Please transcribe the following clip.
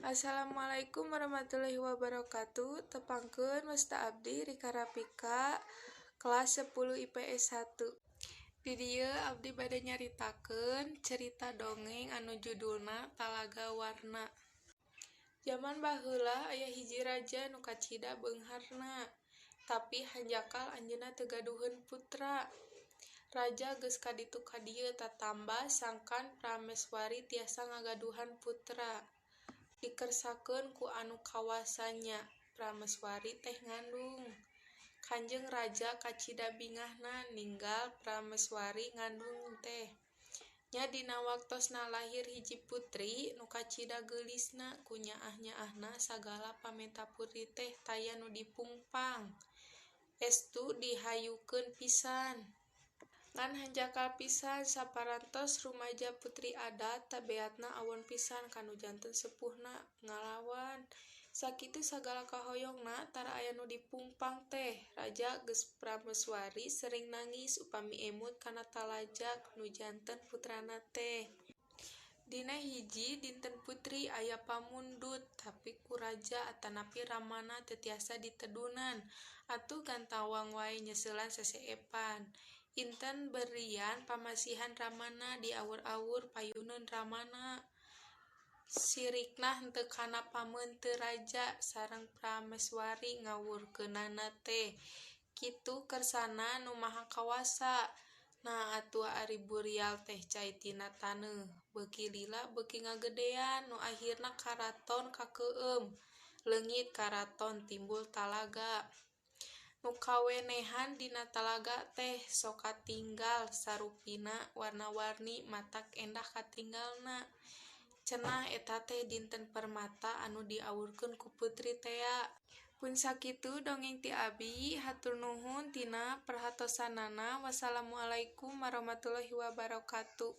Assalamualaikum warahmatullahi wabarakatuh. Tepangkeun, wasta abdi Rika Rafika, kelas 10 IPS 1. Di dieu abdi bade nyaritakeun cerita dongeng anu judulna Talaga Warna. Jaman baheula aya hiji raja nu kacida beungharna, tapi hanjakal anjeunna teu gaduheun putra. Raja geus kaditu kadieu tatamba sangkan prameswari tiasa ngagaduhan putra. Dikersakeun ku anu kawasa nya prameswari teh ngandung. Kanjeng raja kacida bingahna ninggal prameswari ngandung teh. Nya dina waktosna lahir hiji putri nu kacida geulisna. Ku nyaah-nyaahna sagala pamenta putri teh taya nu dipungpang. Estu dihayukeun pisan. Ngan hanjakal pisan saparantos rumaja putri adat tabeatna awon pisan ka nu janten sepuhna ngalawan. Sakitu sagala kahoyongna tara aya nu dipungpang teh. Raja jeung prameswari sering nangis upami emut kana talajak nu janten putrana teh. Dina hiji dinten putri aya pamundut, tapi ku raja atanapi ramana teu tiasa ditedunan. Atuh gantawang wae nyeseulan seseepan. Inten berian pamasihan ramana diawur-awur payuneun ramana. Sirikna henteu kana pameunte raja sareng prameswari ngawurkeunana teh. Kitu kersana Nu Maha Kawasa. Nah atuh ari burial teh cai tina taneuh, beuki lila beuki ngagedean nu ahirna karaton kakeueum, leungit karaton timbul talaga. Nu kawenehan dina talaga teh sok katinggal sarupina warna-warni matak endah katinggalna. Cenah eta teh dinten permata anu diawurkeun ku putri tea. Pun sakitu dongeng ti abi, hatur nuhun tina perhatosanana. Wassalamualaikum warahmatullahi wabarakatuh.